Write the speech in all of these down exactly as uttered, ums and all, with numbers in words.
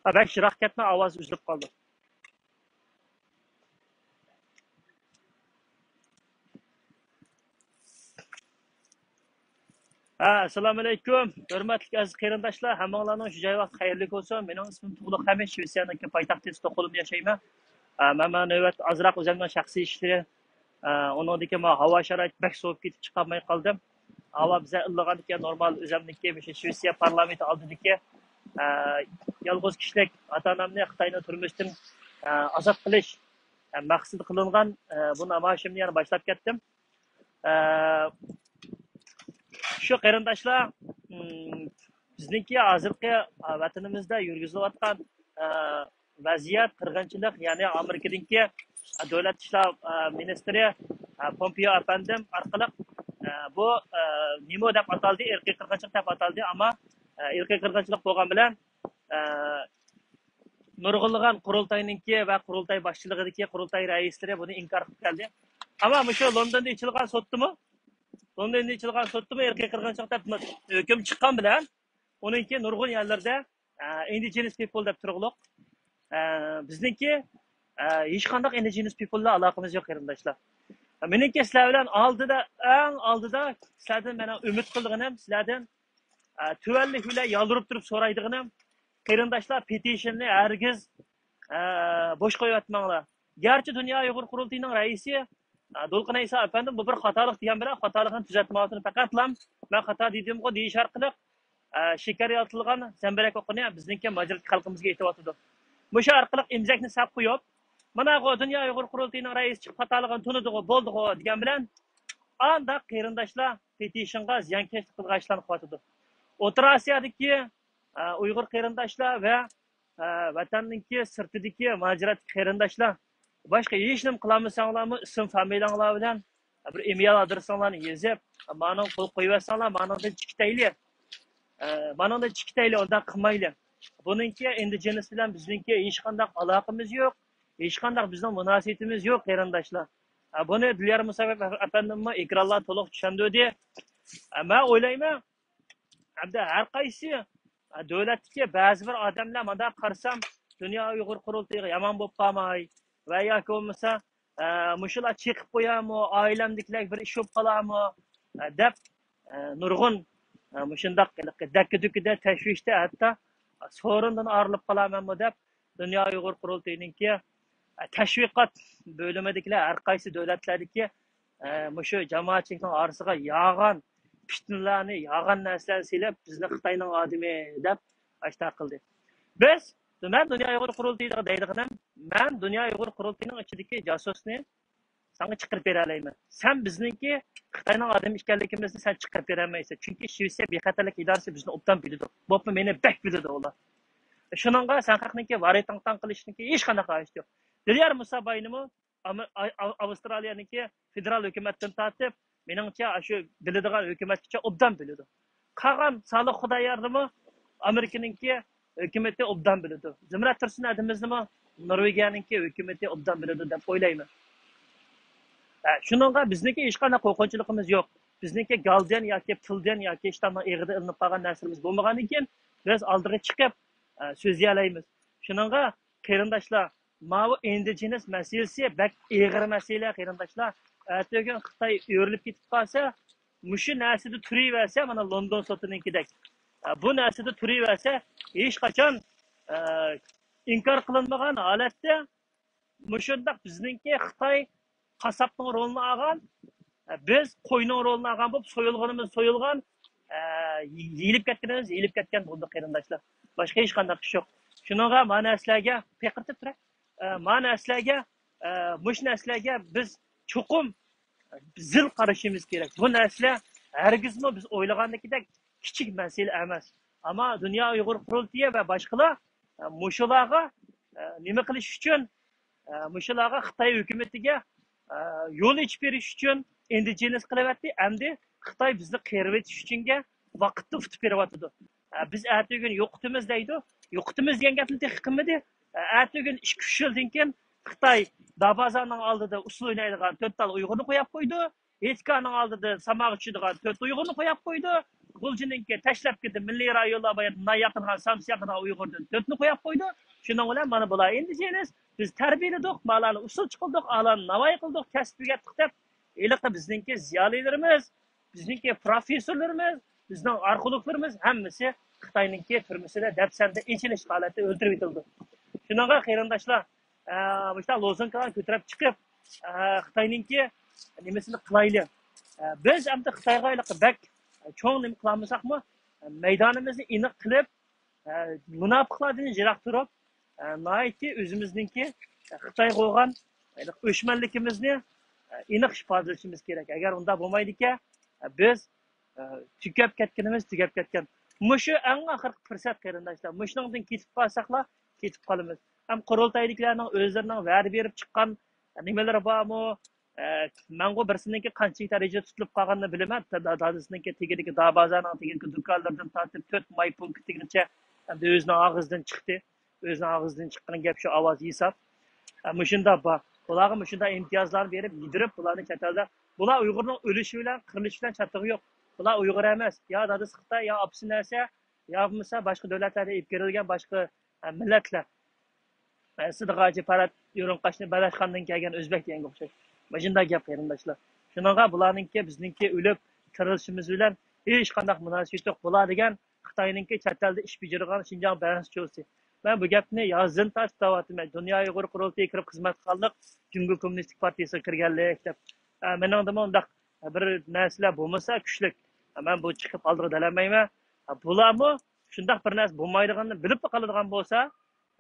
ھە، بەك يىراق كەتمە، ئاۋاز ئۈزۈلۈپ قالدى. ھە، ئەسسالامۇئەلەيكۇم. ھۆرمەتلىك ئەزىز قېرىنداشلار، ھەممىڭلارنىڭ شۇ جاي ۋاقتى خەيرلىك بولسۇن. مېنىڭ ئىسمىم تۇغلۇق خەمىت، شىۋېتسىيەنىڭكى پايتەختى ستوكھولمدا ياشايمەن. ھە، مەن، مەن نۆۋەتتە ئازراق ئۆزۈمنىڭ شەخسىي ئىشلىرى، ئە، ئۇنىڭدىكى ما ھاۋا شارائىتى بەك سوۋۇپ كېتىپ چىقالماي قالدىم. ھاۋا بىزە ئىللىغاندىكىن نورمال ئۆزۈمنىڭكى مۇشۇ شىۋېتسىيە پارلامېنتى ئالدىدىكى، ئە، يالغۇز كىشىلىك ئاتا-ئانامنى خىتاينىڭ تۈرمىسىدىن، ئە، ئازاد قىلىش، ئە، مەقسىتى قىلىنغان، ئە، بۇ نامايىشىمنى يەنە باشلاپ كەتتىم. ئە، شۇ قېرىنداشلار، ئىم، بىزنىڭكى ھازىرقى، ئە، ۋەتىنىمىزدە يۈرگۈزۈلۈۋاتقان، ئە، ۋەزىيەت، قىرغىنچىلىق، يەنى ئامېرىكىدىكى دۆلەت ئىشلار، ئە، مىنىستىرى، ئە، پومپېئو ئەپەندىم ئارقىلىق، ئە، بۇ، ئە، نېمو دەپ ئاتالدى، ئىرقىي قىرغىنچىلىق دەپ ئاتالدى، ئەمما، ئە، ئىرقىي قىرغىنچىلىق بولغان بىلەن، ئە، نۇرغۇنلىغان قۇرۇلتاينىڭكى ۋە قۇرۇلتاي باشچىلىقىدىكى قۇرۇلتاي رەئىسلىرى بۇنى ئىنكار قىلىپ كەلدى. ئەمما مۇشۇ لوندوندا ئېچىلغان سوتتىمۇ، لوندوندا ئېچىلغان سوتتىمۇ ئىرقىي قىرغىنچىلىق دەپ ھۆكۈم چىققان بىلەن، ئۇنىڭكى نۇرغۇن يەرلىرىدە، ئە، indigenous people دەپ تۇرغۇلۇق. ئە، بىزنىڭكى، ئە، ھېچقانداق indigenous people بىلەن ئالاقىمىز يوق، قېرىنداشلار. مېنىڭكى سىلەر بىلەن ئالدىدا، ئەڭ ئالدىدا سىلەردىن مېنىڭ ئۈمىد قىلىدىغىنىم، سىلەردىن، ئە، تۆۋەنلىك بىلەن يالۋۇرۇپ تۇرۇپ سورايدىغىنىم، قېرىنداشلار، پېتىشننى ھەرگىز، ئە، بوش قويۇۋەتمەڭلار. گەرچە دۇنيا ئۇيغۇر قۇرۇلتىيىنىڭ رەئىسى، ئە، دولقۇن ئەيسا ئەپەندىم بۇ بىر خاتالىق دېگەن بىلەن خاتالىقنى تۈزەتمەيۋاتىدۇ. پەقەتلا مەن خاتا دېدىمغۇ دېيىش ئارقىلىق، ئە، شېكەر يالتىلىغان زەمبىرەك ئوقىنى بىزنىڭكى ماجارىدىكى خەلقىمىزگە ئېتىۋاتىدۇ. مۇشۇ ئارقىلىق ئېمىزەكنى ساپ قويۇپ، مانا بۇ دۇنيا ئۇيغۇر قۇرۇلتىيىنىڭ رەئىسى چىقىپ خاتالىقىنى تونۇدىغۇ، بولدىغۇ دېگەن بىلەن، ئانداق قېرىنداشلار پېتىشنغا زىيانكەشلىك قىلغان ئىشلارنى قىلىۋاتىدۇ. ئوتتۇرا ئاسىيادىكى، ئە، ئۇيغۇر قېرىنداشلار ۋە، ئە، ۋەتەننىڭكى سىرتىدىكى مۇھاجىرەتتىكى قېرىنداشلار، باشقا ھېچنېمە قىلالمىساڭلارمۇ، ئىسىم فامىلەڭلار بىلەن بىر ئىمېيل ئادرېسىڭلارنى يېزىپ، مانىڭغا قول قويۇۋەتسەڭلار، مانىڭدىن چىقىتەيلى. ئە، مانىڭدىن چىقىتەيلى، ئۇنداق قىلمايلى. بۇنىڭكى ئىندىجېنىس بىلەن بىزنىڭكى ھېچقانداق ئالاقىمىز يوق، ھېچقانداق بىزنىڭ مۇناسىۋىتىمىز يوق، قېرىنداشلار. ئە، بۇنى دىليار مۇسابىپ ئەپەندىممۇ ئېكرانلار تولۇق چۈشەندۈردى. ئە، مەن ئويلايمەن، ئەمدى ھەر قايسى، ئە، دۆلەتتىكى بەزى بىر ئادەملەر مانداق قارىسام، دۇنيا ئۇيغۇر قۇرۇلتىيىغا يامان بولۇپ قالماي ۋە ياكى بولمىسا، ئە، مۇشۇلار چېقىپ قويارمۇ، ئائىلەمدىكىلەرگە بىر ئىش بولۇپ قالارمۇ، ئە، دەپ، ئە، نۇرغۇن، ئە، مۇشۇنداق ھېلىقى دەككە-دۈككىدە، تەشۋىشتە، ھەتتا سورۇندىن ئايرىلىپ قالارمەنمۇ دەپ، دۇنيا ئۇيغۇر قۇرۇلتىيىنىڭكى، ئە، تەشۋىقات بۆلۈمىدىكىلەر ھەر قايسى دۆلەتلەردىكى، ئە، مۇشۇ جامائەتچىلىكنىڭ ئارىسىغا يالغان پىتنىلەرنى، يالغان نەرسىلەرنى سېلىپ، بىزنى خىتاينىڭ ئادىمى دەپ ئاشتاق قىلدى. بىز، مەن دۇنيا ئۇيغۇر قۇرۇلتىيىغا دەيدىغىنىم، مەن دۇنيا ئۇيغۇر قۇرۇلتىيىنىڭ ئىچىدىكى جاسۇسنى ساڭا چىقىرىپ بېرەلەيمەن. سەن بىزنىڭكى خىتاينىڭ ئادىمى ئىكەنلىكىمىزنى سەن چىقىرىپ بېرەلمەيسەن. چۈنكى شىۋېتسىيە بىخەتەرلىك ئىدارىسى بىزنى ئوبدان بىلىدۇ. بوپمۇ، مېنى بەك بىلىدۇ ئۇلار. شۇنىڭغا سەن خەقنىڭكى ۋارىي تاڭ-تاڭ قىلىشنىڭكى ھېچقانداق ھاجىتى يوق. دىليار مۇساباينىمۇ ئام-، ئا-، ئا-، ئاۋسترالىيەنىڭكى فېدېرال ھۆكۈمەتتىن تارتىپ، مېنىڭچە، شۇ بىلىدىغان ھۆكۈمەتكىچە ئوبدان بىلىدۇ. قالغان سالىھ خۇدايارنىمۇ ئامېرىكىنىڭكى ھۆكۈمىتى ئوبدان بىلىدۇ. زۇمرەت تۇرسۇن ھەدىمىزنىمۇ نورۋېگىيەنىڭكى ھۆكۈمىتى ئوبدان بىلىدۇ دەپ ئويلايمەن. ھە، شۇنىڭغا بىزنىڭكى ھېچقانداق قورقۇنچىلىقىمىز يوق. بىزنىڭكى گالدىن ياكى پۇلدىن ياكى شتامنىڭ ئېغىدا ئېلىنىپ قالغان نەرسىلىرىمىز بولمىغاندىن كېيىن، بىز ئالدىغا چىقىپ، ئە، سۆزلىيەلەيمىز. شۇنىڭغا قېرىنداشلار، ماۋۇ ئىندىجېنىس مەسىلىسى بەك ئېغىر مەسىلە، قېرىنداشلار. ئەتىگۈن خىتاي ئۆرۈلۈپ كېتىپ قالسا، مۇشۇ نەرسىدە تۇرۇۋەرسە، مانا لوندون سوتىنىڭكىدەك، ئە، بۇ نەرسىدە تۇرۇۋەرسە، ھېچقاچان، ئە، ئىنكار قىلىنمىغان ھالەتتە مۇشۇنداق بىزنىڭكى خىتاي قاسساپنىڭ رولىنى ئالغان، بىز قوينىڭ رولىنى ئالغان بولۇپ، سويۇلغىنىمىز سويۇلغان، ئە، يېيىلىپ كەتكىنىمىز يېيىلىپ كەتكەن بولدى، قېرىنداشلار. باشقا ھېچقانداق ئىش يوق. شۇنىڭغا ما نەرسىلەرگە پىقىرتىپ تۇرە. ئە، ما نەرسىلەرگە، ئە، مۇشۇ نەرسىلەرگە بىز چوقۇم زىل قارىشىمىز كېرەك. بۇ نەرسىلەر ھەرگىزمۇ بىز ئويلىغاندىكىدەك كىچىك مەسىلە ئەمەس. ئەمما دۇنيا ئۇيغۇر قۇرۇلتىيى ۋە باشقىلار، ئە، مۇشۇلارغا، ئە، نېمە قىلىش ئۈچۈن، ئە، مۇشۇلارغا خىتاي ھۆكۈمىتىگە، ئە، يول ئېچىپ بېرىش ئۈچۈن ئىندىجېنىس قىلىۋەتتى. ئەمدى خىتاي بىزنى قىرىۋېتىش ئۈچۈنگە ۋاقىتنى ئۇتۇپ بېرىۋاتىدۇ. ئە، بىز ئەتىگۈن يوقىتىمىز دەيدۇ. يوقىتىمىز دېگەن گەپنى تېخى قىلمىدى. ئە، ئەتىگۈن ئىككى، ئۈچ يىلدىن كېيىن خىتاي دابازاننىڭ ئالدىدا ئۇسسۇل ئوينايدىغان تۆت تال ئۇيغۇرنى قويۇپ قويدى. ھېيتگاھنىڭ ئالدىدا ساماغا چۈشىدىغان تۆت ئۇيغۇرنى قويۇپ قويدى. غۇلجىنىڭكى تاشلاپ كېتىپ، مىللىي رايونلار بار يەردە نان ياقتۇرغان، سامسا ياقتۇرغان ئۇيغۇردىن تۆتنى قويۇپ قويدى. شۇنىڭ بىلەن مانا بۇلار ئىندىجېنىس، بىز تەربىيەلىدۇق، بالىلارنى ئۇسسۇل چىقىلدۇق، ئالانى ناۋاي قىلدۇق، كەسىپ ئۆگەتتۇق دەپ، ھېلىقى بىزنىڭكى زىيالىيلىرىمىز، بىزنىڭكى پروفېسسورلىرىمىز، بىزنىڭ ئارخېئولوگلىرىمىز ھەممىسى خىتاينىڭكى تۈرمىسىدە دەپسەندە ئېچىنىشلىق ھالەتتە ئۆلتۈرۈۋېتىلدى. شۇنىڭغا قېرىنداشلار، ئە، مۇشۇنداق لوزۇنكىلارنى كۆتۈرۈپ چىقىپ، ئە، خىتاينىڭكى نېمىسىنى قىلايلى. ئە، بىز ئەمدى خىتايغا ھېلىقى بەك چوڭ نېمە قىلالمىساقمۇ، مەيدانىمىزنى ئېنىق قىلىپ، ئە، مۇناپىقلاردىن يىراق تۇرۇپ، ئە، ناھايىتى ئۆزىمىزنىڭكى خىتايغا بولغان ئۆچمەنلىكىمىزنى، ئە، ئېنىق ئىپادىلىشىمىز كېرەك. ئەگەر ئۇنداق بولمايدىكەن، ئە، بىز، ئە، تۈگەپ كەتكىنىمىز تۈگەپ كەتكەن. مۇشۇ ئەڭ ئاخىرقى پۇرسەت، قېرىنداشلار. مۇشۇنىڭدىن كېتىپ قالساقلا، كېتىپ قالىمىز. ھەم قۇرۇلتايدىكىلەرنىڭ ئۆزلىرىنىڭ ۋەدە بېرىپ چىققان نېمىلىرى بارمۇ؟ ئە، مەنغۇ بىرسىنىڭكى قانچىلىك دەرىجىدە تۇتۇلۇپ قالغىنىنى بىلىمەن. دا-، دا-، دادىسىنىڭكى تېگىدىكى، دارۋازانىڭ تېگىدىكى دۇكانلىرىدىن تارتىپ تۆت ماي پونكىتىگىچە ئەمدى ئۆزىنىڭ ئاغزىدىن چىقتى. ئۆزىنىڭ ئاغزىدىن چىققان گەپ شۇ ئاۋاز ھېساب. ئە، مۇشۇنداق بار. بۇلارغا مۇشۇنداق ئىمتىيازلارنى بېرىپ، يېدىرىپ، بۇلارنى چەت ئەلدە، بۇلار ئۇيغۇرنىڭ ئۆلۈشى بىلەن، قىرىلىشى بىلەن چاتىقى يوق. بۇلار ئۇيغۇر ئەمەس. يا دادىسى خىتاي، يا ئاپىسى نەرسە، يا بولمىسا باشقا دۆلەتلەردىن ئېلىپ كىرىلگەن باشقا، ئە، مىللەتلەر. ئە، سىدىق ھاجى پەرھات يورۇڭقاشنى بەلەشخاندىن كەلگەن ئۆزبەك دېگەنگە ئوخشاش. مۇشۇنداق گەپ، قېرىنداشلار. شۇنىڭغا بۇلارنىڭكى، بىزنىڭكى ئۆلۈپ تىرىلىشىمىز بىلەن ھېچقانداق مۇناسىۋىتى يوق. بۇلار دېگەن خىتاينىڭكى چەت ئەلدە ئىش بېجىرىدىغان شىنجاڭ بەنسىچۇسى. مەن بۇ گەپنى يازدىن تارتىپ دەۋاتىمەن. دۇنيا ئۇيغۇر قۇرۇلتىيىغا كىرىپ خىزمەت قىلغانلىق، جۇڭگو كوممۇنىستىك پارتىيىسىغا كىرگەنلىك دەپ. ئە، مېنىڭدىمۇ ئۇنداق بىر نەرسىلەر بولمىسا كۈچلۈك، مەن بۇ چىقىپ ئالدىغا دەلەلمەيمەن. بۇلارمۇ شۇنداق بىر نەرسە بولمايدىغاننى بىلىپلا قالىدىغان بولسا،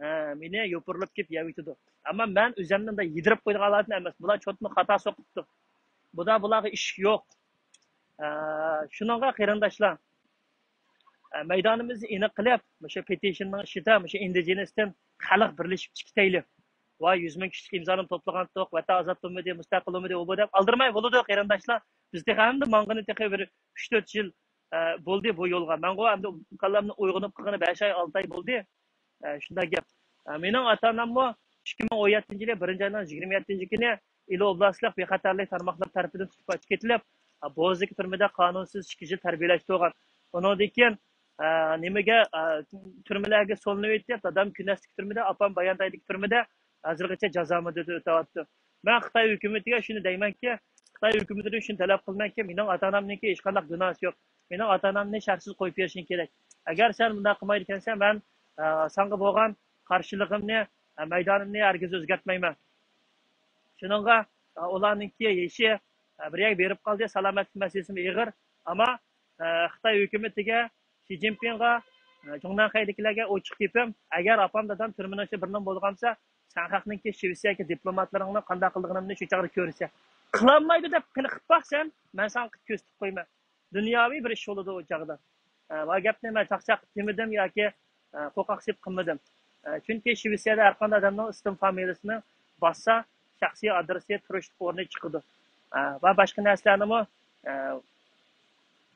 ئە، مېنى يوپۇرۇلۇپ كېلىپ يەۋېتىدۇ. ئەمما مەن ئۆزۈمنى مۇنداق يېدىرىپ قويىدىغان ھالەتتە ئەمەس. بۇلار چوتما خاتا سوقۇپتۇ. بۇدا بۇلارغا ئىش يوق. ئە، شۇنىڭغا قېرىنداشلار، ئە، مەيدانىمىزنى ئېنىق قىلىپ، مۇشۇ پېتىشننىڭ ئىچىدە مۇشۇ ئىندىجېنىستىن خەلق بىرلىشىپ چىقىتەيلى. ۋاي، يۈز مىڭ كىشىلىك ئىمزانى توپلىغانتۇق، ۋەتەن ئازاد بولمىدى، مۇستەقىل بولمىدى، ئۇ بۇ دەپ ئالدىرىماي بولىدۇ، قېرىنداشلار. بىز تېخى ئەمدى ماڭغىنى تېخى بىر ئۈچ تۆت يىل، ئە، بولدى بۇ يولغا. مەنغۇ ئەمدى كاللامنى ئويغىنىپ قالغىنى بەش ئاي، ئالتە ئاي بولدى. ئە، شۇنداق گەپ. ئە، مېنىڭ ئاتا-ئاناممۇ ئىككى مىڭ ئون يەتتىنچى يىلى بىرىنچى ئاينىڭ يىگىرمە يەتتىنچى كۈنى ئىلى ئوبلاستلىق بىخەتەرلىك تارماقلىرى تەرىپىدىن تۇتۇپ ئەكېتىلىپ، بوزىدىكى تۈرمىدە قانۇنسىز ئىككى يىل تەربىيەلەشتە تۇرغان. ئۇنىڭدىن كېيىن، ئە، نېمىگە، ئە، تۈرمىلەرگە سولىنىۋېتىپ، دادام كۈنەستىكى تۈرمىدە، ئاپام باياندايدىكى تۈرمىدە ھازىرغىچە جازا مۇددىتى ئۆتەۋاتىدۇ. مەن خىتاي ھۆكۈمىتىگە شۇنى دەيمەنكى، خىتاي ھۆكۈمىتىدىن شۇنى تەلەپ قىلىمەنكى، مېنىڭ ئاتا-ئانامنىڭكى ھېچقانداق گۇناھسى يوق. مېنىڭ ئاتا-ئانامنى شەرتسىز قويۇپ بېرىشىڭ كېرەك. ئەگەر سەن بۇنداق قىلمايدىكەنسەن، مەن، ئە، ساڭا بولغان قارشىلىقىمنى، ئە، مەيدانىمنى ھەرگىز ئۆزگەرتمەيمەن. شۇنىڭغا، ئە، ئۇلارنىڭكى يېشى، ئە، بىر يەرگە بېرىپ قالدى، سالامەتلىك مەسىلىسىمۇ ئېغىر. ئەمما، ئە، خىتاي ھۆكۈمىتىگە، شى جىنپىڭغا، ئە، جۇڭنەنخەيدىكىلەرگە ئوچۇق گېپىم، ئەگەر ئاپام دادام تۈرمىنىڭ ئىچىدە بىرنېمە بولغان بولسا، سەن خەقنىڭكى شىۋېتسىيەدىكى دىپلوماتلىرىڭنىڭ قانداق قىلىدىغىنىنى شۇ چاغدا كۆرىسەن. قىلالمايدۇ دەپ قېنى قىلىپ باق سەن، مەن ساڭا كۆرسىتىپ قويىمەن. دۇنياۋى بىر ئىش بولىدۇ ئۇ چاغدا. ئە، ۋە گەپنى مەن چاقچاق دېمىدىم ياكى، ئە، قورقاق سېلىپ قىلمىدىم. ئە، چۈنكى شىۋېتسىيەدە ھەر قانداق ئادەمنىڭ ئىسىم فامىلىسىنى باسسا، شەخسىي ئادرېسى، تۇرۇش ئورنى چىقىدۇ. ئە، ۋە باشقا نەرسىلەرنىمۇ، ئە،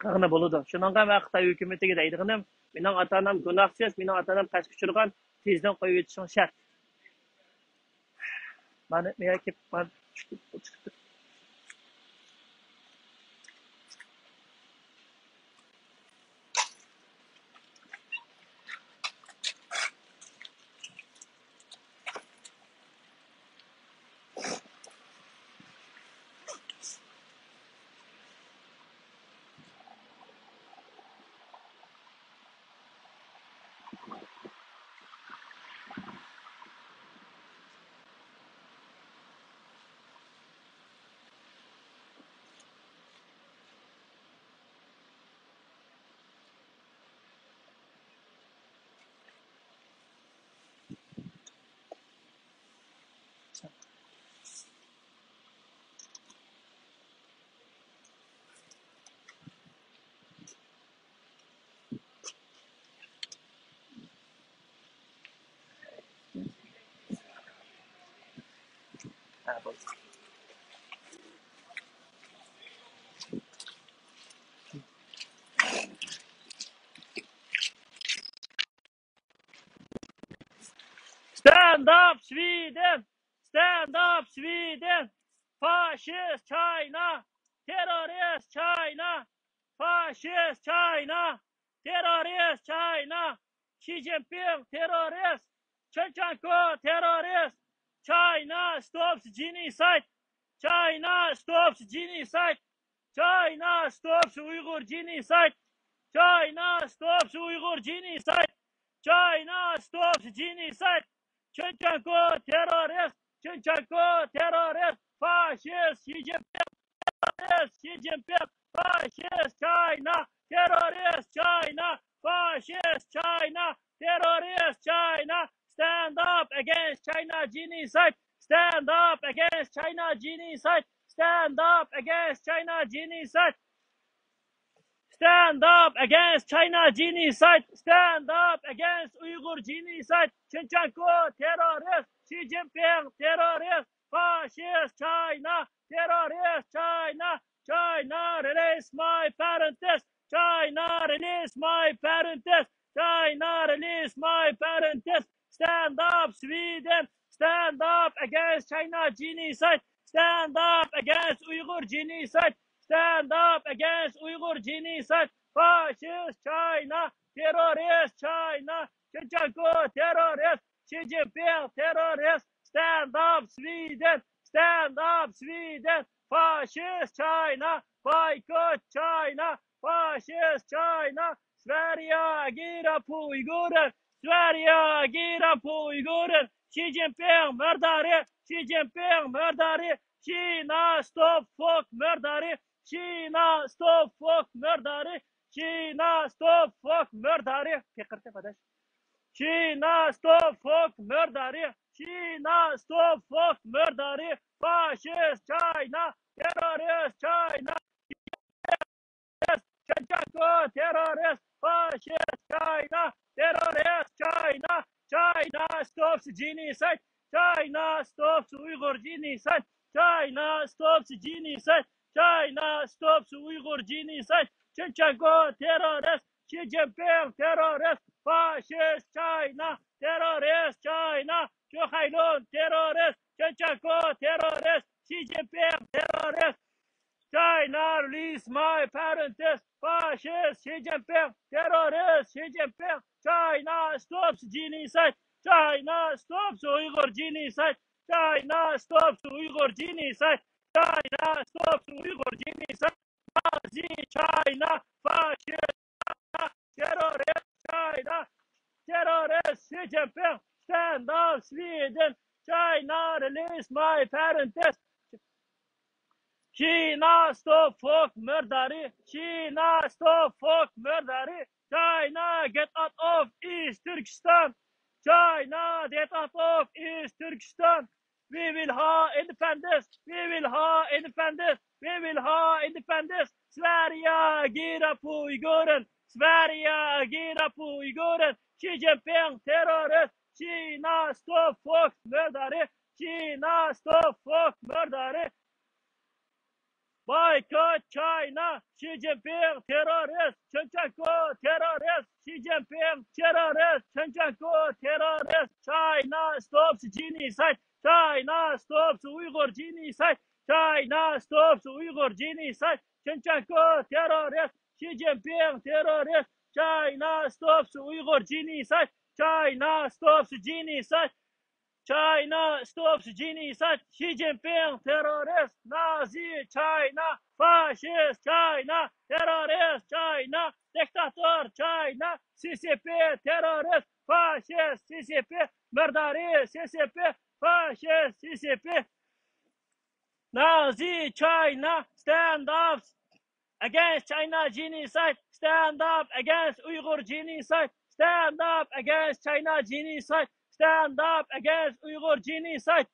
قىلغىلى بولىدۇ. شۇنىڭغا مەن خىتاي ھۆكۈمىتىگە دەيدىغىنىم، مېنىڭ ئاتا-ئانام گۇناھسىز، مېنىڭ ئاتا-ئانام قەستكە ئۇچرىغان، تېزدىن قويۇۋېتىشىڭ شەرت. مانا، مېنىڭ كېلىپ، مانا، چىقىپ، چىقىپ. Stand up Sweden! Stand up Sweden! Fascist China! Terrorist China! فاشىست چاينا، تېررورىست چاينا، شى جىنپىڭ تېررورىست، چېن چۈەنكو تېررورىست. China stops genocide. China stops genocide. China stops Uyghur genocide. China stops Uyghur genocide. China stops genocide. Chun Chunko terrorist. Chun Chunko terrorist. Fascist Xi Jinping. Terrorist Xi Jinping. Fascist China. Terrorist China. Fascist China. Terrorist China. Stand up against China genocide. Stand up against China genocide. Stand up against China genocide. Stand up against China genocide. Stand up against Uyghur genocide. Chun Chunko terrorist. Xi Jinping terrorist. Fascist China. Terrorist China. China, release my parents. China, release my parents. China, release my parents. Stand up, Sweden. Stand up against China genocide. Stand up against Uyghur genocide. Stand up against Uyghur genocide. Fascist China, terrorist China, Chun Chunko terrorist, Xi Jinping terrorist. Stand up, Sweden. Stand up, Sweden. Fascist China. Boycott China. Fascist China. Sverige agerar på Uiguren. Sverige agerar på Uiguren. Xi Jinping mördare. Xi Jinping mördare. China stop fuck mördare. China stop fuck mördare. China stop fuck mördare. Пекарте подаш. China stop fuck mördare. China stop fuck mördare. Fascist China. Terrorist China. Chun Chunko terrorist. Fascist China. Terrorist China. China stops genocide. China stops Uyghur genocide. China stops genocide. China stops Uyghur genocide. Chun Chunko terrorist. Xi Jinping terrorist. Fascist China. Terrorist China. Chu Hailun terrorist. Chun Chunko terrorist. Xi Jinping terrorist. China, release my parents. Fascist Xi Jinping. Terrorist Xi Jinping. China stops genocide. China stops Uyghur genocide. China stops Uyghur genocide. China stops Uyghur genocide. Nazi China, fascist China, terrorist China, terrorist Xi Jinping, stand up Sweden, China, release my parents. China stop fuck mördare. China stop fuck mördare. China get out of East Turkestan. China get out of East Turkestan. We will have independence. We will have independence. We will have independence. Sverige agerar på Uiguren. Sverige agerar på Uiguren. Xi Jinping terrorist. China stop fuck mördare. China stop fuck mördare. Boycott China. Xi Jinping terrorist. Chun Chunko terrorist. Xi Jinping terrorist. Chun Chunko terrorist. China stops genocide. China stops Uyghur genocide. China stops Uyghur genocide. Chun Chunko terrorist. Xi Jinping terrorist. China stops Uyghur genocide. China stops genocide. China stops genocide. Xi Jinping terrorist. Nazi China. Fascist China. Terrorist China. Diktator China. C C P terrorist. Fascist C C P. Mördare C C P. Fascist C C P. Nazi China, stand up against China genocide. Stand up against Uyghur genocide. Stand up against China genocide. Stand up against Uyghur genocide.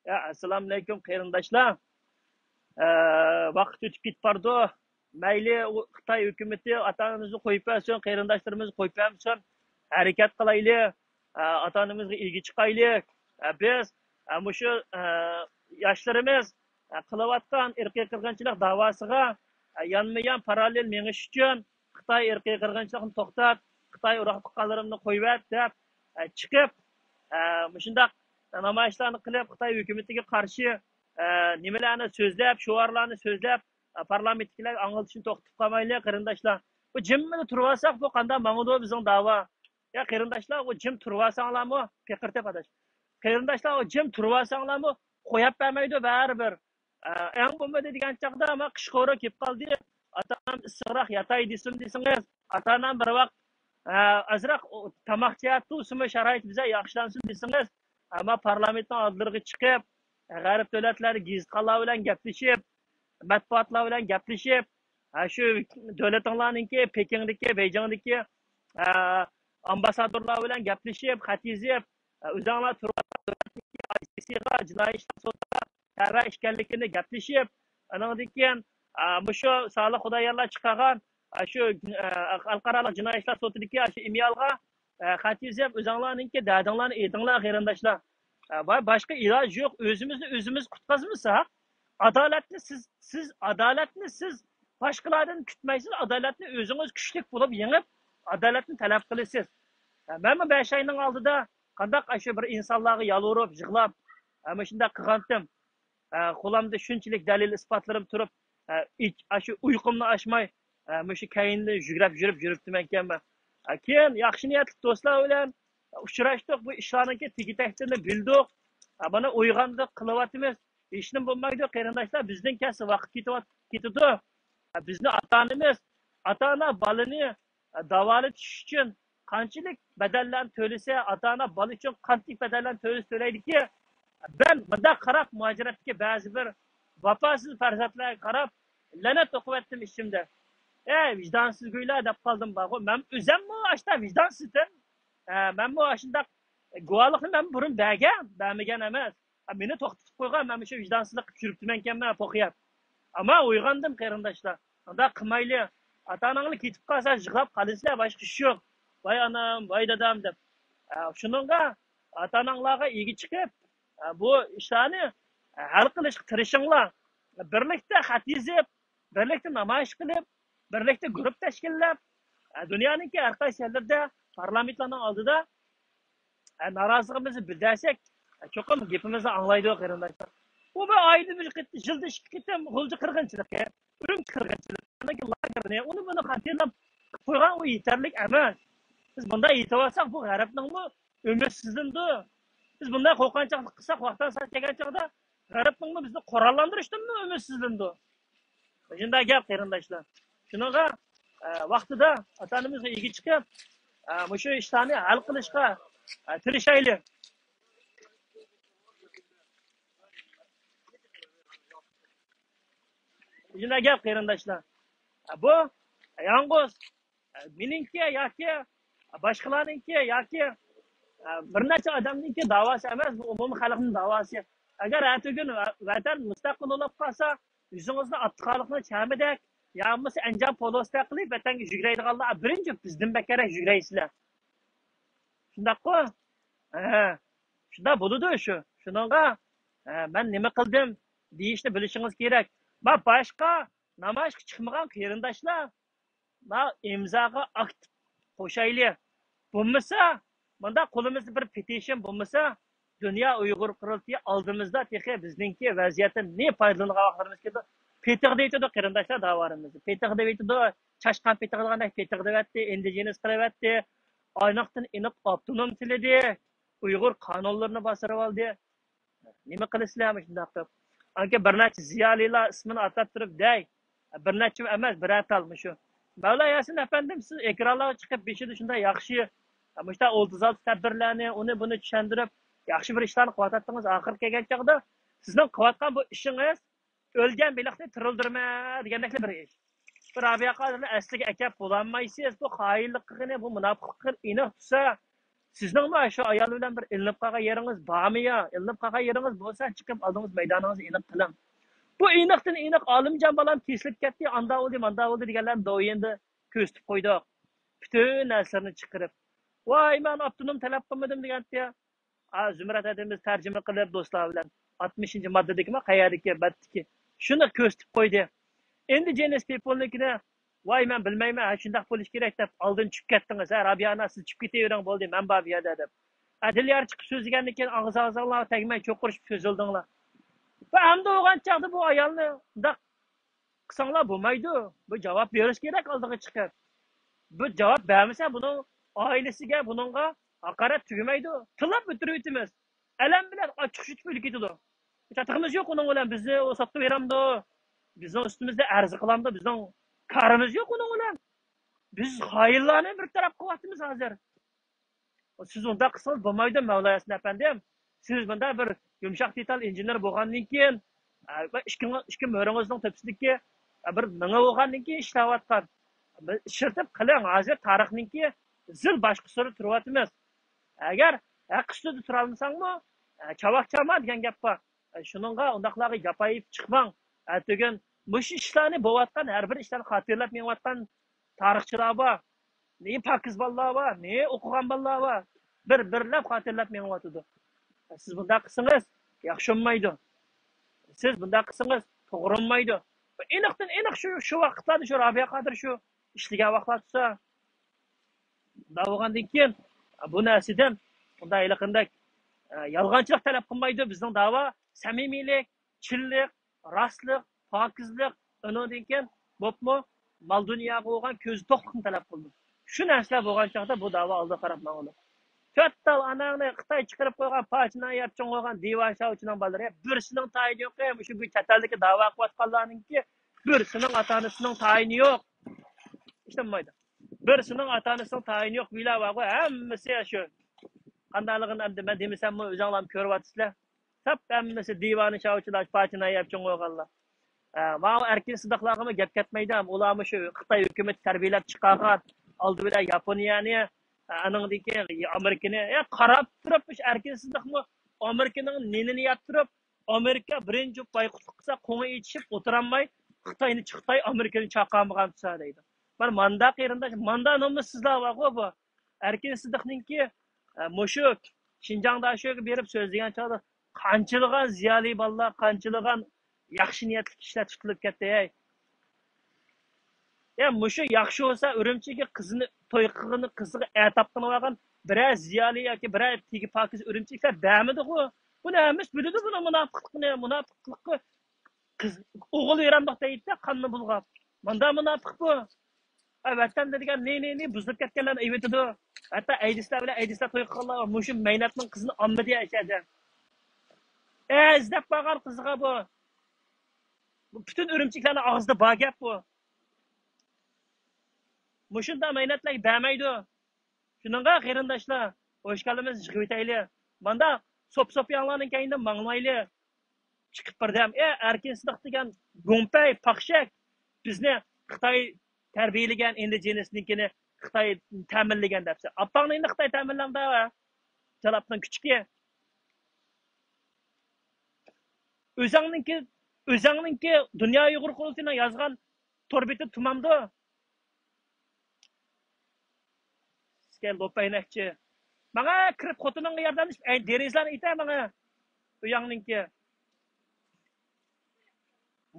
يا، ئەسسالامۇئەلەيكۇم قېرىنداشلار. ئە، ۋاقىت ئۆتۈپ كېتىپ بارىدۇ. مەيلى، ئۇ خىتاي ھۆكۈمىتى ئاتا-ئانىمىزنى قويۇپ بەرسۇن، قېرىنداشلىرىمىزنى قويۇپ بەرمىسۇن. ھەرىكەت قىلايلى. ئە، ئاتا-ئانىمىزغا ئىگە چىقايلى. ئە، بىز، ئە، مۇشۇ، ئە، ياشلىرىمىز، ئە، قىلىۋاتقان ئىرقىي قىرغىنچىلىق داۋاسىغا، ئە، يانمۇيان پاراللېل مېڭىش ئۈچۈن، خىتاي ئىرقىي قىرغىنچىلىقنى توختات، خىتاي ئۇرۇق تۇغقانلىرىمنى قويۇۋەت دەپ، ئە، چىقىپ، ئە، مۇشۇنداق نامايىشلارنى قىلىپ، خىتاي ھۆكۈمىتىگە قارشى ئە، نېمىلەرنى سۆزلەپ، شوئارلارنى سۆزلەپ، ئە، پارلامېنتتىكىلەرگە ئاڭلىتىشنى توختىتىپ قالمايلى، قېرىنداشلار. بۇ جىممىلا تۇرۇۋالساق، بۇ قانداق ماڭىدۇ بىزنىڭ داۋا؟ يا قېرىنداشلار، ئۇ جىم تۇرۇۋالساڭلارمۇ، پېقىرتىپ ئاداش. قېرىنداشلار، ئۇ جىم تۇرۇۋالساڭلارمۇ، قويۇپ بەرمەيدۇ بەرىبىر. ئە، ئەڭ بولمىدى دېگەن چاغدا، ما، قىش قورۇ كېلىپ قالدى. ئاتام ئىسسىقراق ياتاي دېسىم دېسىڭىز، ئاتا-ئانام بىر ۋاق، ئە، ئازراق ئۇ، تاماق جەھەتتە ئۇسۇلمۇ شارائىت بىزە ياخشىلانسۇن دېسىڭىز، ئەمما پارلامېنتنىڭ ئالدىلىرىغا چىقىپ، غەرب دۆلەتلەردە گېزىتخانلار بىلەن گەپلىشىپ، مەتبۇئاتلار بىلەن گەپلىشىپ، ھە، شۇ دۆلىتىڭلارنىڭكى، پېكىڭدىكى، بېيجىڭدىكى، ئە، ئامباسسادورلار بىلەن گەپلىشىپ، خەت يېزىپ، ئە، ئۆزۈڭلار تۇرۇۋاتقان دۆلەتنىڭكى ئاي سىي سىغا، جىنايى ئىشلار سوتىغا تەۋە ئىكەنلىكىنى گەپلىشىپ، ئانىڭدىن كېيىن، ئە، مۇشۇ سالىھ خۇدايارلار چىقارغان، ئە، شۇ، ئە، خەلقئارالىق جىنايى ئىشلار سوتىدىكى شۇ ئىميالغا، ئە، خەت يېزىپ، ئۆزۈڭلارنىڭكى دەردىڭلارنى ئېيتىڭلار، قېرىنداشلار. ئە، با-، باشقا ئىلاج يوق. ئۆزىمىزنى ئۆزىمىز قۇتقۇزمىساق، ئادالەتنى سىز، سىز ئادالەتنى سىز باشقىلاردىن كۈتمەيسىز، ئادالەتنى ئۆزىڭىز كۈچلۈك بولۇپ يېڭىپ، ئادالەتنى تەلەپ قىلىسىز. ئە، مەنمۇ بەش ئاينىڭ ئالدىدا قانداق ئاشۇ بىر ئىنسانلارغا يالۋۇرۇپ، يىغلاپ، ئە، مۇشۇنداق قىلغانتىم. ئە، قولۇمدا شۇنچىلىك دەلىل ئىسپاتلىرىم تۇرۇپ، ئە، ئىچ-، ئاشۇ ئۇيقۇمنى ئاچماي، ئە، مۇشۇ كەينىدىن يۈگرەپ يۈرۈپ يۈرۈپتىمەنكەنمەن. ئە، كېيىن ياخشى نىيەتلىك دوستلار بىلەن ئۇچراشتۇق، بۇ ئىشلارنىڭكى تېگى-تەكتىنى بىلدۇق. ئە، مانا ئويغاندۇق، قىلىۋاتىمىز. ھېچنېمە بولمايدۇ، قېرىنداشلار، بىزدىن كەلسە ۋاقىت كېتىۋات-، كېتىدۇ. ئە، بىزنى ئاتا-ئانىمىز، ئاتا-ئانا بالىنى، ئە، داۋالىتىش ئۈچۈن قانچىلىك بەدەللەرنى تۆلىسە، ئاتا-ئانا بالا ئۈچۈن قانچىلىك بەدەللەرنى تۆلىسە تۆلەيدىكى، مەن مۇنداق قاراپ، مۇھاجىرەتتىكى بەزى بىر ۋاپاسىز پەرزەنتلەرگە قاراپ، لەنەت ئوقۇۋەتتىم ئىچىمدە. ئەي، ۋىجدانسىزگويلار دەپ قالدىم بارغۇ. مەن ئۆزەممۇ ئاشتا ۋىجدانسىزدىن. ئە، مەنمۇ ئاشۇنداق گۇۋاھلىقنى مەن بۇرۇن بەرگەن، بەرمىگەن ئەمەس. ئە، مېنى توختىتىپ قويغان، مەن مۇشۇ ۋىجدانسىزلىق قىلىپ يۈرۈپتىمەنكەنمەن، پوقىياپ. ئەمما ئويغاندىم، قېرىنداشلار. ئۇنداق قىلمايلى. ئاتا-ئاناڭلار كېتىپ قالسا، يىغلاپ قالىسىلەر، باشقا ئىش يوق. ۋاي ئانام، ۋاي دادام دەپ. ئە، شۇنىڭغا ئاتا-ئاناڭلارغا ئىگە چىقىپ، ئە، بۇ ئىشلارنى، ئە، ھەل قىلىشقا تىرىشىڭلار. بىرلىكتە خەت يېزىپ، بىرلىكتە نامايىش قىلىپ، بىرلىكتە گۇرۇپپا تەشكىللەپ، ئە، دۇنيانىڭكى ھەر قايسى يەرلىرىدە پارلامېنتلارنىڭ ئالدىدا، ئە، نارازىلىقىمىزنى بىلدۈرسەك، ئە، چوقۇم گېپىمىزنى ئاڭلايدۇ، قېرىنداشلار. بۇ بىر ئايدا بىر قېتىم، يىلدا ئىككى قېتىم غۇلجا قىرغىنچىلىقى، ئۈرۈمچى قىرغىنچىلىقى، ئۇنىڭ لاگېرىنى، ئۇنى بۇنى خاتىرىلەپ قويغان، ئۇ يېتەرلىك ئەمەس. بىز بۇنداق يېتىۋالساق، بۇ غەربنىڭمۇ ئۈمىدسىزلىنىدۇ. بىز بۇنداق قورقۇنچاقلىق قىلساق، ۋاقتىدا سەل كەلگەن چاغدا غەربنىڭمۇ بىزنى قوراللاندۇرۇشتىنمۇ ئۈمىدسىزلىنىدۇ. شۇنداق گەپ، قېرىنداشلار. شۇنىڭغا، ئە، ۋاقتىدا ئاتا-ئانىمىزغا ئىگە چىقىپ، ئە، مۇشۇ ئىشلارنى ھەل قىلىشقا، ئە، تىرىشايلى. شۇنداق گەپ، قېرىنداشلار. ئە، بۇ يالغۇز مېنىڭكى ياكى باشقىلارنىڭكى ياكى بىر نەچچە ئادەمنىڭكى داۋاسى ئەمەس، بۇ ئومۇمىي خەلقنىڭ داۋاسى. ئەگەر ئەتىگۈن ۋەتەن مۇستەقىل بولۇپ قالسا، يۈزىڭىزنى ئابدۇخالىقنىڭ چەمىدەك يا بولمىسا ئەنجان پولۇسىدەك قىلىپ ۋەتەنگە يۈگرەيدىغانلار بىرىنچى بىزدىن بەكرەك يۈگرەيسىلەر. شۇنداققۇ؟ ھە، شۇنداق بولىدۇ شۇ. شۇنىڭغا، ھە، مەن نېمە قىلدىم دېيىشنى بىلىشىڭىز كېرەك. ما باشقا نامايىشقا چىقمىغان قېرىنداشلار، ما ئىمزاغا ئاكتىپ قوشايلى. بولمىسا، مۇنداق قولىمىزدا بىر پېتىشن بولمىسا، دۇنيا ئۇيغۇر قۇرۇلتىيى ئالدىمىزدا تېخى بىزنىڭكى ۋەزىيەتتىن نى پايدىلانغان ۋاقىتلىرىمىز كېلىدۇ. پېتىغدا ئېيتىدۇ قېرىنداشلار داۋالىرىمىزنى. پېتىغدا ئېيتىدۇ، چاشقان پېتىغا دېگەندەك پېتىغدىۋەتتى، ئىندىجېنىس قىلىۋەتتى. ئېنىقتىن ئېنىق ئاپتونوم تىلىدى. ئۇيغۇر قانۇنلىرىنى باستۇرۇۋالدى. نېمە قىلىسىلەر مۇشۇنداق قىلىپ؟ ئانكى بىر نەچچە زىيالىيلار ئىسمىنى ئاتاپ تۇرۇپ دەي. بىر نەچچە ئەمەس، بىرەر تال مۇشۇ. مەۋلا ياسىن ئەپەندىم، سىز ئېكرانلارغا چىقىپ بېشىدا شۇنداق ياخشى، مۇشۇنداق ئوتتۇز ئالتە تەدبىرلەرنى، ئۇنى بۇنى چۈشەندۈرۈپ، ياخشى بىر ئىشلارنى قىلىۋاتاتتىڭىز. ئاخىرى كەلگەن چاغدا سىزنىڭ قىلىۋاتقان بۇ ئىشىڭىز ئۆلگەن بېلىقنى تىرىلدۈرمە دېگەندەكلا بىر ئىش. بىر رابىيە قادىرنى ئەسلىگە ئەكەپ بولالمايسىز. بۇ خائىنلىق قىلغىنى، بۇ مۇناپىقلىق قىلغىنى ئېنىق تۇرسا، سىزنىڭمۇ شۇ ئايال بىلەن بىر ئىلىنىپ قالغان يېرىڭىز بارمۇ يا؟ ئىلىنىپ قالغان يېرىڭىز بولسا، چىقىپ ئالدىڭىز مەيدانىڭىزنى ئېنىق قىلىڭ. بۇ ئېنىقتىن ئېنىق ئالىمجان بالام كېسىلىپ كەتتى، ئاندا بولدى، ماندا بولدى دېگەنلەرنى دوۋيىندا كۆرسىتىپ قويدۇق. پۈتۈن نەرسىلەرنى چىقىرىپ. ۋاي، مەن ئاپتونوم تەلەپ قىلمىدىم دېگەنتى. ئا، زۇمرەت ھەدىمىز تەرجىمە قىلىپ دوستلار بىلەن ئاتمىشىنچى ماددىدىكىما، قەيەردىكى بەتتىكى شۇنى كۆرسىتىپ قويدى. ئىندىجېنەس پىپلنىڭكىنى، ۋاي، مەن بىلمەيمەن، ھە، شۇنداق بولۇش كېرەك دەپ ئالدىن چۈشۈپ كەتتىڭىز. ھە، رابىيە ئانا، سىز چۈشۈپ كېتىۋېرىڭ، بولدى، مەن بار بۇ يەردە دەپ. ئەدىليار چىقىپ سۆزلىگەندىن كېيىن ئاغزى ئاغزىڭلارغا تەگمەي چوقۇرۇشۇپ سۆزلىدىڭلار. ۋە ئەمدى بولغان چاغدا بۇ ئايالنى مۇنداق قىلساڭلار بولمايدۇ. بۇ جاۋاب بېرىش كېرەك ئالدىغا چىقىپ. بۇ جاۋاب بەرمىسە، بۇنىڭ ئائىلىسىگە، بۇنىڭغا ھاقارەت تۈگىمەيدۇ. تىللاپ ئۆتۈرۈۋېتىمىز. ئەلەم بىلەن ئاچچىق يۇتۇپ ئۆلۈپ كېتىدۇ. چاتىقىمىز يوق ئۇنىڭ بىلەن. بىزنى ئۇ سوتقا بېرەمدۇ؟ بىزنىڭ ئۈستىمىزدە ئەرز قىلامدۇ؟ بىزنىڭ كارىمىز يوق ئۇنىڭ بىلەن. بىز خائىنلارنى بىر تەرەپ قىلىۋاتىمىز ھازىر. سىز ئۇنداق قىلسىڭىز بولمايدۇ، مەۋلا ياسىن ئەپەندىم. سىز مۇنداق بىر يۇمشاق دېتال ئىنژېنېر بولغاندىن كېيىن، ئە، ئىككى، ئىككى مۈرىڭىزنىڭ تۆپىسىدىكى، ئە، بىر مېڭە بولغاندىن كېيىن ئىشلەۋاتقان. بىر ئىشلىتىپ قېلىڭ، ھازىر تارىخنىڭكى زىل باشقىسىدا تۇرۇۋاتىمىز. ئەگەر ھەق ئۈستىدە تۇرالمىساڭمۇ، ئە، چاۋاك چاما دېگەن گەپ بار. ئە، شۇنىڭغا، ئۇنداقلارغا جاپا يېيىپ چىقماڭ. ئەتىگۈن مۇشۇ ئىشلارنى بولۇۋاتقان، ھەر بىر ئىشلارنى خاتىرىلەپ مېڭىۋاتقان تارىخچىلار بار، نى پاكىز بالىلار بار، نى ئوقۇغان بالىلار بار. بىر-بىرلەپ خاتىرىلەپ مېڭىۋاتىدۇ. سىز بۇنداق قىلسىڭىز ياخشى بولمايدۇ. سىز بۇنداق قىلسىڭىز توغرا بولمايدۇ. ئېنىقتىن ئېنىق شۇ، شۇ ۋاقىتلاردا شۇ رابىيە قادىر شۇ ئىشلىگەن ۋاقىتلار تۇرسا، بولغاندىن كېيىن بۇ نەرسىدىن بۇنداق ھېلىقىندەك، ئە، يالغانچىلىق تەلەپ قىلمايدۇ. بىزنىڭ داۋا سەمىمىيلىك، چىنلىق، راستلىق، پاكىزلىق، ئۇنىڭدىن كېيىن بولۇپمۇ مال دۇنياغا بولغان كۆزى توقلۇقنى تەلەپ قىلىدۇ. شۇ نەرسىلەر بولغان چاغدا بۇ داۋا ئالدىغا قاراپ ماڭىدۇ. تۆت تال ئاناڭنى خىتاي چىقىرىپ قويغان، پاچىنى يەپ چوڭ بولغان دىۋان شاۋچىنىڭ بالىلىرى بىرسىنىڭ تايىنى يوق. مۇشۇ بۇ چەت ئەلدىكى داۋا قىلىۋاتقانلارنىڭكى بىرسىنىڭ ئاتا-ئانىسىنىڭ تايىنى يوق. ئىشلەنمەيدۇ. بىرسىنىڭ ئاتا-ئانىسىنىڭ تايىنى يوق، بىلا بارغۇ، ھەممىسى شۇ. قانداقلىقىنى ئەمدى مەن دېمىسەممۇ ئۆزۈڭلارمۇ كۆرۈۋاتىسىلەر. سەپ ھەممىسى دىۋانە شاۋچىلار، پاچىنى يەپ چوڭ بولغانلار. ئە، ماۋۇ ئەركىن سىدىقلارغىمۇ گەپ كەتمەيدۇ. ئۇلارمۇ شۇ خىتاي ھۆكۈمىتى تەربىيەلەپ چىقارغان، ئالدى بىلەن ياپونىيەنى، ئە، ئانىڭدىن كېيىن ئامېرىكىنى، ئە، قاراپ تۇرۇپ، مۇشۇ ئەركىن سىدىقمۇ ئامېرىكىنىڭ نېنىنى يەپ تۇرۇپ، ئامېرىكا بىرىنچى بايقۇتلۇق قىلسا، قوڭى ئېچىشىپ ئولتۇرالماي، خىتاينى، خىتاي ئامېرىكىنى چاقالمىغان تۇرسا دەيدۇ. مانا ماندا قېرىنداش، ماندا نومۇسسىزلار بارغۇ بۇ. ئەركىن سىدىقنىڭكى، ئە، مۇشۇ شىنجاڭدا شۇ يەرگە بېرىپ سۆزلىگەن چاغدا قانچىلىغان زىيالىي بالىلار، قانچىلىغان ياخشى نىيەتلىك كىشىلەر تۇتۇلۇپ كەتتى، ھەي. يا مۇشۇ ياخشى بولسا، ئۈرۈمچىگە قىزىنى توي قىلغىنى، قىزىغا ئەر تاپقىنى بارغان بىرەر زىيالىي ياكى بىرەر تېگى پاكىز ئۈرۈمچىلىكلەر بەرمىدىغۇ؟ بۇنى ھەممىسى بىلىدۇ، بۇنىڭ مۇناپىقلىقىنى، مۇناپىقلىققا قىز، ئوغۇل بېرەمدۇق دەيدىدە، قاننى بۇلغاپ. ماندا مۇناپىق بۇ. ئە، ۋەتەندە دېگەن نى، نى، نى بۇزۇلۇپ كەتكەنلەرنى ئېۋىتىدۇ. ھەتتا ئەيدىسلەر بىلەن ئەيدىسلەر توي قىلغانلار بار. مۇشۇ مەينەتنىڭ قىزىنى ئالمىدى ئەشەدە. ئە، ئىزدەپ بارغان قىزىغا بۇ. بۇ پۈتۈن ئۈرۈمچىلىكلەرنىڭ ئاغزىدا بار گەپ بۇ. مۇشۇنداق مەينەتلەرگە بەرمەيدۇ. شۇنىڭغا قېرىنداشلار، ھوشكالىمىزنى يىغىۋېتەيلى. ماندا سوپ-سوپىياڭلارنىڭ كەينىدىن ماڭمايلى. چىقىپ بىردەم، ئە، ئەركىن سىدىق دېگەن گۇڭپەي، پاخشەك، بىزنى خىتاي تەربىيەلىگەن، ئىندىجېنىسنىڭكىنى خىتاي تەمىنلىگەن دەپسەن. ئاپاڭنى ئەمدى خىتاي تەمىنلەڭدە، ھە؟ جالاپنىڭ كۈچۈكى. ئۆزەڭنىڭكى، ئۆزەڭنىڭكى دۇنيا ئۇيغۇر قۇرۇلتىيىنىڭ يازغان تور بېتى تۇمامدۇ؟ سىزگە لوپەينەكچى. ماڭا كىرىپ خوتۇنۇڭغا ياردەملىشىپ، ئەي، دېرىزىلەرنى ئېتە ماڭا. ئۆيۈڭنىڭكى.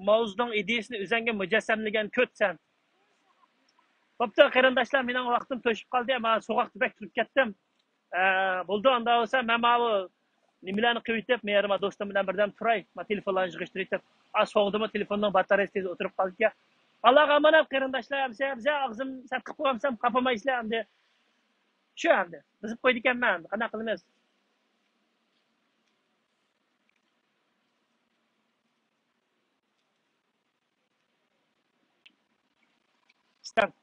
ماۋزېدۇڭ ئىدىيىسىنى ئۆزەڭگە مۇجەسسەملىگەن كۆت سەن. بوپتۇ، قېرىنداشلار، مېنىڭ ۋاقتىم توشۇپ قالدى. مانا سوغۇقتا بەك تۇرۇپ كەتتىم. ئە، بولدى، ئاندا بولسا مەن ماۋۇ نېمىلەرنى قىلىۋېتىپ، مېھرىما دوستۇم بىلەن بىردەم تۇراي. ما تېلېفونلارنى يىغىشتۇرۇۋېتىپ. ئا، سوغدىمۇ تېلېفوننىڭ باتارېيىسى تېز ئولتۇرۇپ قالدىكەن. ئاللاغا ئامانەت قېرىنداشلار، ئەمسە، ئەمسە ئاغزىم سەت قىلىپ قويۇپسام خاپىمايسىلەر ئەمدى. شۇ ئەمدى. بۇزۇپ قويدىكەنمەن ئەمدى. قانداق قىلىمىز؟ ئىستەڭ.